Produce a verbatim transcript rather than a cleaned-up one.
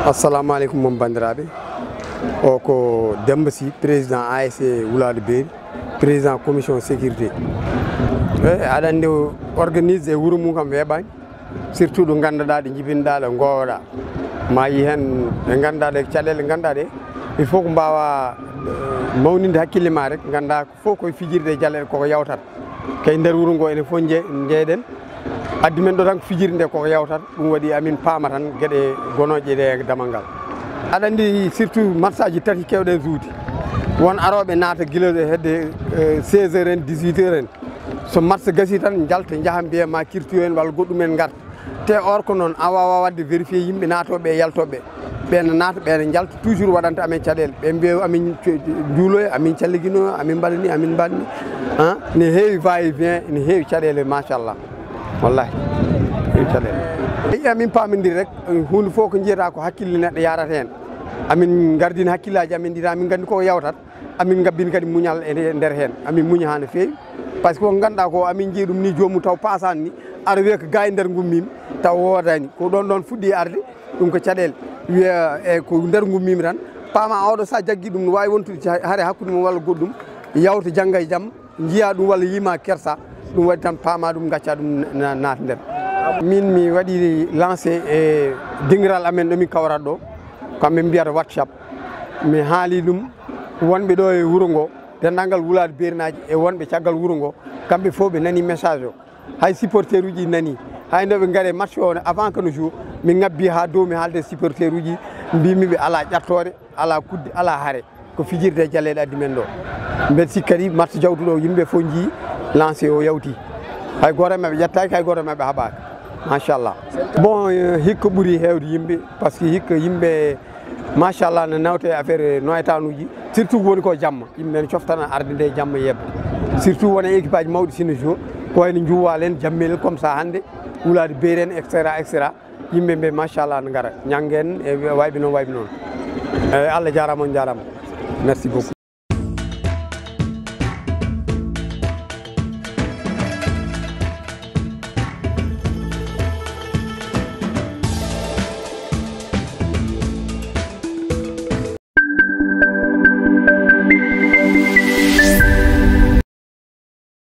Assalamu aleykum mon banndiraaɓe. O ko Demba Sy, président A S C Wulaadu Beeri, président commission sécurité. E, aɗa anndi o organise e wuro mum kam weeɓaani, surtout ɗo ngannduɗaa ɗe njibinɗaa ɗe ngoowoɗaa. Ma yi heen ɗe ngannduɗaa ɗe caɗeele ngannduɗaa ɗe, il faut ko mbaawa, eh, mawninde hakkille ma rek, nganndaa fof koye fijirde e jaleeɗe koko yawtata. Kay nder wuro ngo enen fof nje-, njeeɗen. Addi men ɗo tan ko fijirde nde koko yawtata. Ɗum waɗi amin paama tan geɗe gonooje ɗe e damal ngal. Aɗa anndi surtout match aji tati kewɗen suude. Won arooɓe naata gila e hedde, eh, seize heures en, dix-huit heures en. So match gasi tan njalta njaha mbiya ma kirtu en walla goɗɗum en ngarta. Te or ko noon, a waawaa waɗde vérifier yimɓe naatooɓe e yaltooɓe. Ɓeen naata, ɓeen njalta, toujours waɗanta amen caɗeele. Ɓe mbiya amin cu-, njuuloya, amin calliginoya, amin mbaɗa ni, amin mbaɗa ni. Ah, ne heewi va et vient, ne heewi caɗeele, machallah. Wallahi, heewi caɗeele. Eyi, amin paamondiri rek, huunde fof ko njiyata ko hakkille neɗɗo yarata heen. Amin ngardini hakkillaaji amen ɗi tan, amin nganndi koko yawtata. Amin ngabbini kadi muñal e nder heen. Amin muñi haa no feewi. Par ce que ko ngannduɗaa ko amin njeyi ɗum ni joomum taw paasaani ni, ara wiya ko gaa e nder ngummiimi, taw woodaani. Ko ɗoon ɗoon fuɗɗi arde, ɗum ko caɗeele. Wiya e ko nder ngummiimi tan, paama oɗo so a jaggi ɗum no waawi wontude hare hakkunde mum walla goɗɗum, yawta jannga e jam, njiya ɗum walla yima kersa, ɗum waɗi tan paama ɗum, ngacca ɗum na-, naata nder. Min mi waɗi lancé e dingiral amen ɗo min kawrat ɗo, kamɓe mbiyata WhatsApp. Mi haali ɗum wonɓe ɗo e wuro ngo, denndaangal Wulaadu Beerinaaji e wonɓe caggal wuro ngo, kamɓe fof ɓe nani message o. Hay supporter uji nani, hay nde ɓe ngare match o avant que no joue, mi ngabbi haa dow, mi haalde supporter uji, mbimi ɓe alaa ƴattoore, alaa kudde, alaa hare. Ko fijirde e jaleeɗe addi men ɗo. Mbeɗa sikki kadi match jawtuɗo o, yimɓe fof njii lancé o yawti. Hay gooto e maɓɓe ƴettaaki, hay gooto e maɓɓe haɓaaka. Machallah. Bon, eh, hikka ɓuri heewde yimɓe, par ce que hikka yimɓe, machallah, no nawte e affaire noytaanuuji, surtout woni ko jamma. Yimɓe ne coftana arde nde jamma yebba. Surtout wona équipage mawɗi sino joue, ko wayno Njuwwal en, Jammel, comme ça hannde, Wulaadu Beeri en, et cetera, et cetera. Yimɓe ɓe, machallah, ne ngara. Ñannge en, e wayɓe noon, wayɓe noon. Eeyi, Allah jaaraama, on njaaraama. Merci beaucoup.